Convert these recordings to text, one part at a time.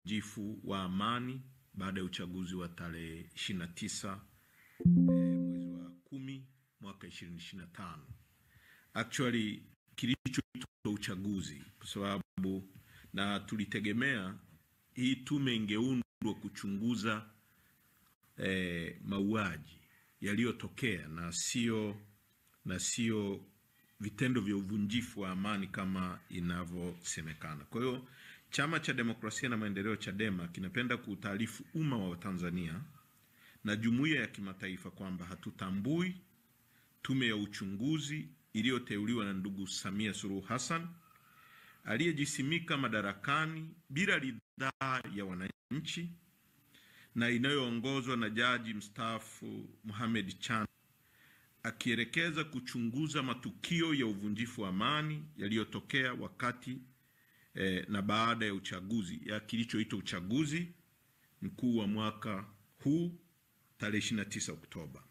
Uvunjifu wa amani baada ya uchaguzi wa tarehe 29 mwezi wa 10 mwaka 2025. Actually kilichoitwa uchaguzi, kwa sababu na tulitegemea hii tume ingeundwa kuchunguza mauaji yaliyotokea na sio vitendo vya uvunjifu wa amani kama inavyosemekana. Kwa hiyo Chama cha Demokrasia na Maendeleo Chadema kinapenda kuutaarifu umma wa Tanzania na jumuiya ya kimataifa kwamba hatutambui tume ya uchunguzi iliyoteuliwa na ndugu Samia Suluhu Hassan aliyejisimika madarakani bila ridhaa ya wananchi na inayoongozwa na jaji mstaafu Mohamed Chande, akielekeza kuchunguza matukio ya uvunjifu wa amani yaliyotokea wakati na baada ya uchaguzi, ya kilichoitwa uchaguzi mkuu wa mwaka huu tarehe 29 Oktoba.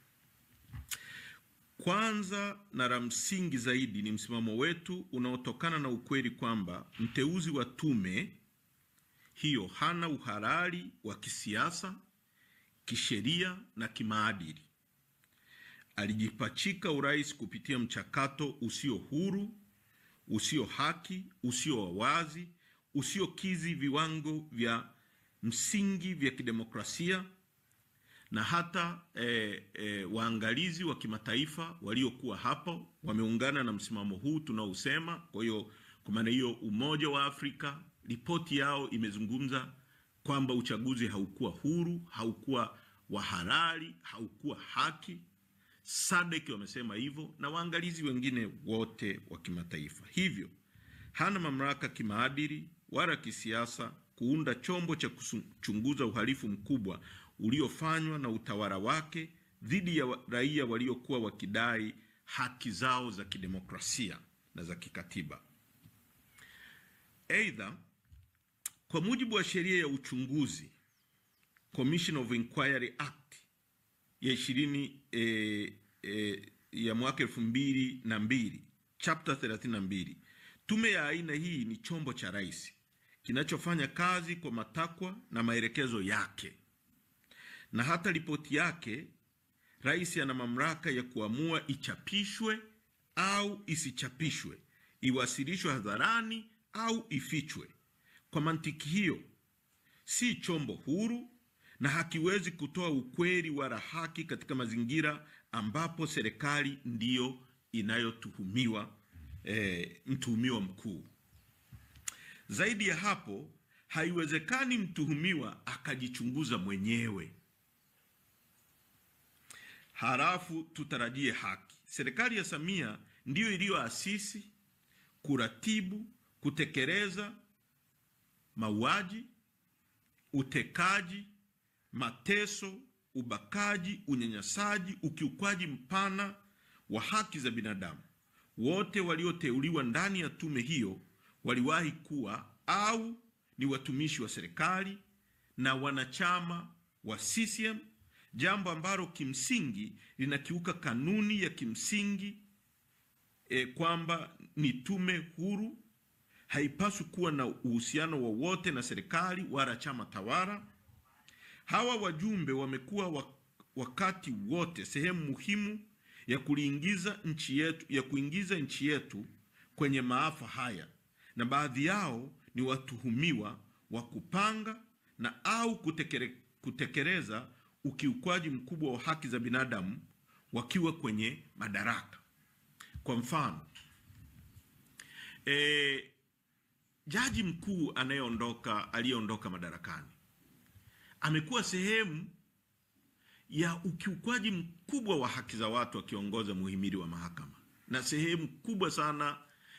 Kwanza na la msingi zaidi ni msimamo wetu unaotokana na ukweli kwamba mteuzi wa tume hiyo hana uhalali wa kisiasa, kisheria na kimaadili. Alijipachika urais kupitia mchakato usio huru, usio haki, usio wa wazi, usiokizi viwango vya msingi vya kidemokrasia, na hata waangalizi wa kimataifa waliokuwa hapo wameungana na msimamo huu tunaousema. Kwa hiyo kwa maana hiyo, Umoja wa Afrika ripoti yao imezungumza kwamba uchaguzi haukuwa huru, haukuwa wa halali, haukuwa haki. SADC wamesema hivyo na waangalizi wengine wote wa kimataifa. Hivyo hana mamlaka kimaadili wala kisiasa kuunda chombo cha kuchunguza uhalifu mkubwa uliofanywa na utawala wake dhidi ya raia waliokuwa wakidai haki zao za kidemokrasia na za kikatiba. Aidha, kwa mujibu wa sheria ya uchunguzi, Commission of Inquiry Act ya 20 ya mwaka 2002, chapter 32, tume ya aina hii ni chombo cha rais kinachofanya kazi kwa matakwa na maelekezo yake, na hata ripoti yake rais ana mamlaka ya kuamua ichapishwe au isichapishwe, iwasilishwe hadharani au ifichwe. Kwa mantiki hiyo, si chombo huru na hakiwezi kutoa ukweli wala haki katika mazingira ambapo serikali ndiyo inayotuhumiwa, mtuhumiwa mkuu. Zaidi ya hapo, haiwezekani mtuhumiwa akajichunguza mwenyewe halafu tutarajie haki. Serikali ya Samia ndiyo iliyoasisi, kuratibu, kutekeleza mauaji, utekaji, mateso, ubakaji, unyanyasaji, ukiukwaji mpana wa haki za binadamu. Wote walioteuliwa ndani ya tume hiyo waliwahi kuwa au ni watumishi wa serikali na wanachama wa CCM, jambo ambalo kimsingi linakiuka kanuni ya kimsingi kwamba ni tume huru, haipaswi kuwa na uhusiano wowote na serikali wala chama tawala. Hawa wajumbe wamekuwa wakati wote sehemu muhimu ya kuingiza nchi yetu kwenye maafa haya, na baadhi yao ni watuhumiwa wa kupanga na au kutekeleza ukiukwaji mkubwa wa haki za binadamu wakiwa kwenye madaraka. Kwa mfano, jaji mkuu aliyeondoka madarakani amekuwa sehemu ya ukiukwaji mkubwa wa haki za watu akiongoza muhimili wa mahakama, na sehemu kubwa sana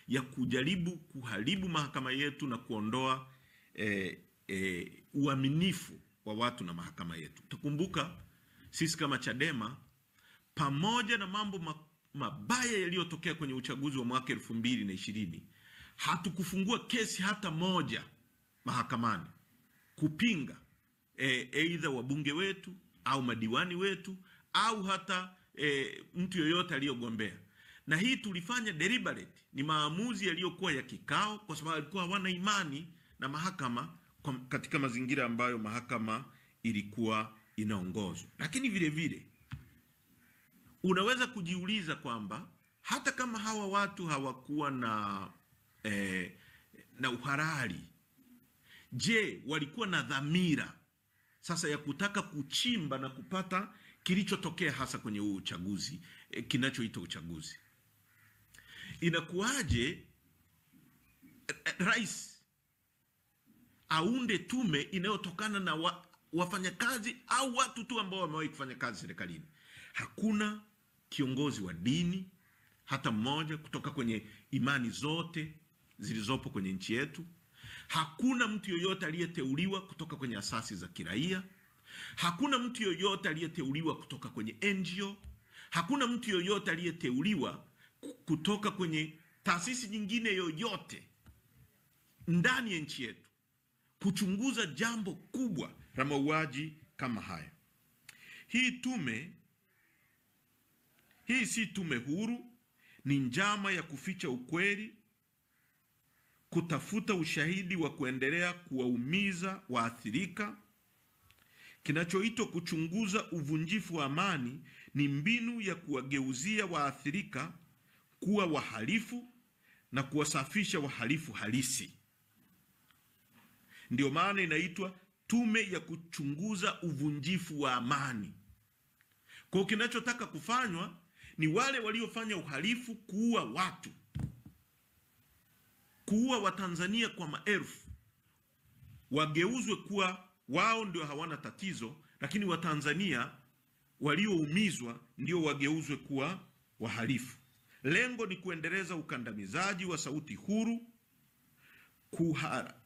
ya kujaribu kuharibu mahakama yetu na kuondoa uaminifu wa watu na mahakama yetu. Tukumbuka sisi kama Chadema, pamoja na mambo mabaya yaliyotokea kwenye uchaguzi wa mwaka 2020, hatukufungua kesi hata moja mahakamani kupinga either wabunge wetu au madiwani wetu au hata mtu yoyote aliyogombea. Na hii tulifanya deliberate, ni maamuzi yaliyokuwa ya kikao, kwa sababu walikuwa hawana imani na mahakama katika mazingira ambayo mahakama ilikuwa inaongozwa. Lakini vile vile unaweza kujiuliza kwamba hata kama hawa watu hawakuwa na uhalali, je, walikuwa na dhamira sasa ya kutaka kuchimba na kupata kilichotokea hasa kwenye huu uchaguzi, kinachoitwa uchaguzi? Inakuwaje rais aunde tume inayotokana na wafanyakazi au watu tu ambao wamewahi kufanya kazi serikalini? Hakuna kiongozi wa dini hata mmoja kutoka kwenye imani zote zilizopo kwenye nchi yetu. Hakuna mtu yoyote aliyeteuliwa kutoka kwenye asasi za kiraia. Hakuna mtu yoyote aliyeteuliwa kutoka kwenye NGO. Hakuna mtu yoyote aliyeteuliwa kutoka kwenye taasisi nyingine yoyote ndani ya nchi yetu kuchunguza jambo kubwa la mauaji kama haya. Hii tume, hii si tume huru, ni njama ya kuficha ukweli, kutafuta ushahidi wa kuendelea kuwaumiza waathirika. Kinachoitwa kuchunguza uvunjifu wa amani ni mbinu ya kuwageuzia waathirika kuwa wahalifu na kuwasafisha wahalifu halisi. Ndio maana inaitwa tume ya kuchunguza uvunjifu wa amani. Kwa kinachotaka kufanywa ni wale waliofanya uhalifu, kuua watu, kuua Watanzania kwa maelfu, wageuzwe kuwa wao ndio hawana tatizo, lakini Watanzania walioumizwa ndio wageuzwe kuwa wahalifu. Lengo ni kuendeleza ukandamizaji wa sauti huru,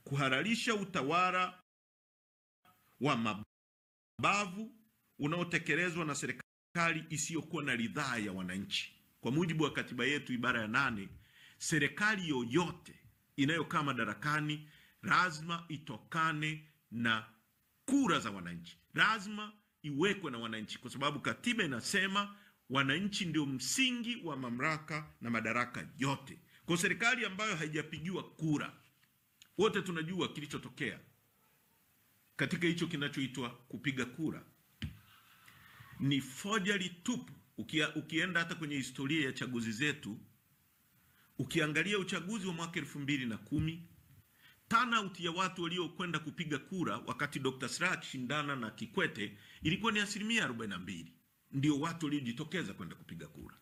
kuhalalisha utawala wa mabavu unaotekelezwa na serikali isiyokuwa na ridhaa ya wananchi. Kwa mujibu wa katiba yetu ibara ya 8, serikali yoyote inayokaa madarakani lazima itokane na kura za wananchi, lazima iwekwe na wananchi, kwa sababu katiba inasema wananchi ndio msingi wa mamlaka na madaraka yote. Kwa serikali ambayo haijapigiwa kura, wote tunajua kilichotokea katika hicho kinachoitwa kupiga kura ni forgery tupu. Ukienda hata kwenye historia ya chaguzi zetu, ukiangalia uchaguzi wa mwaka 2010, turnout ya watu waliokwenda kupiga kura wakati Dr. Slaa akishindana na Kikwete ilikuwa ni 42%. Ndio watu waliojitokeza kwenda kupiga kura.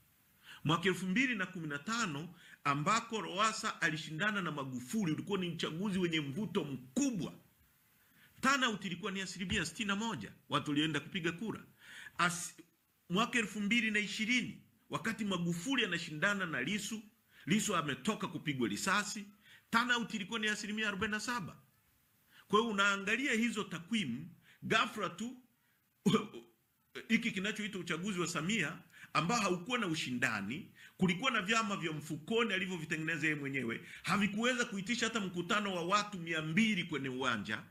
Mwaka 2015 ambako Lowassa alishindana na Magufuli, ulikuwa ni uchaguzi wenye mvuto mkubwa. Turnout ilikuwa ni 61% watu walioenda kupiga kura. Mwaka 2020 wakati Magufuli anashindana na Lissu, Lissu ametoka kupigwa risasi, turnout ilikuwa ni 47%. Kwa hiyo unaangalia hizo takwimu, ghafla tu hiki kinachoitwa uchaguzi wa Samia ambao haukuwa na ushindani, kulikuwa na vyama vya mfukoni alivyovitengeneza yeye mwenyewe, havikuweza kuitisha hata mkutano wa watu 200 kwenye uwanja.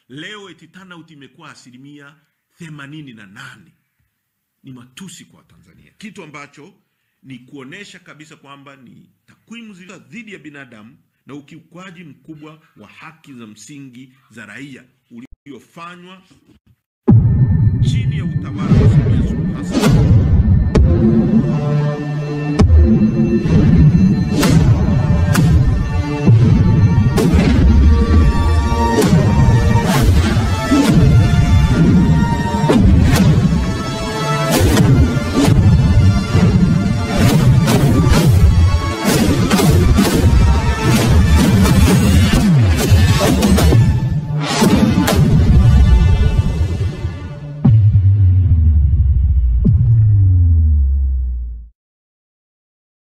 Leo eti turnout imekuwa 88%. Ni matusi kwa Tanzania, kitu ambacho ni kuonesha kabisa kwamba ni takwimu zilizo dhidi ya binadamu na ukiukwaji mkubwa wa haki za msingi za raia uliofanywa chini ya utawala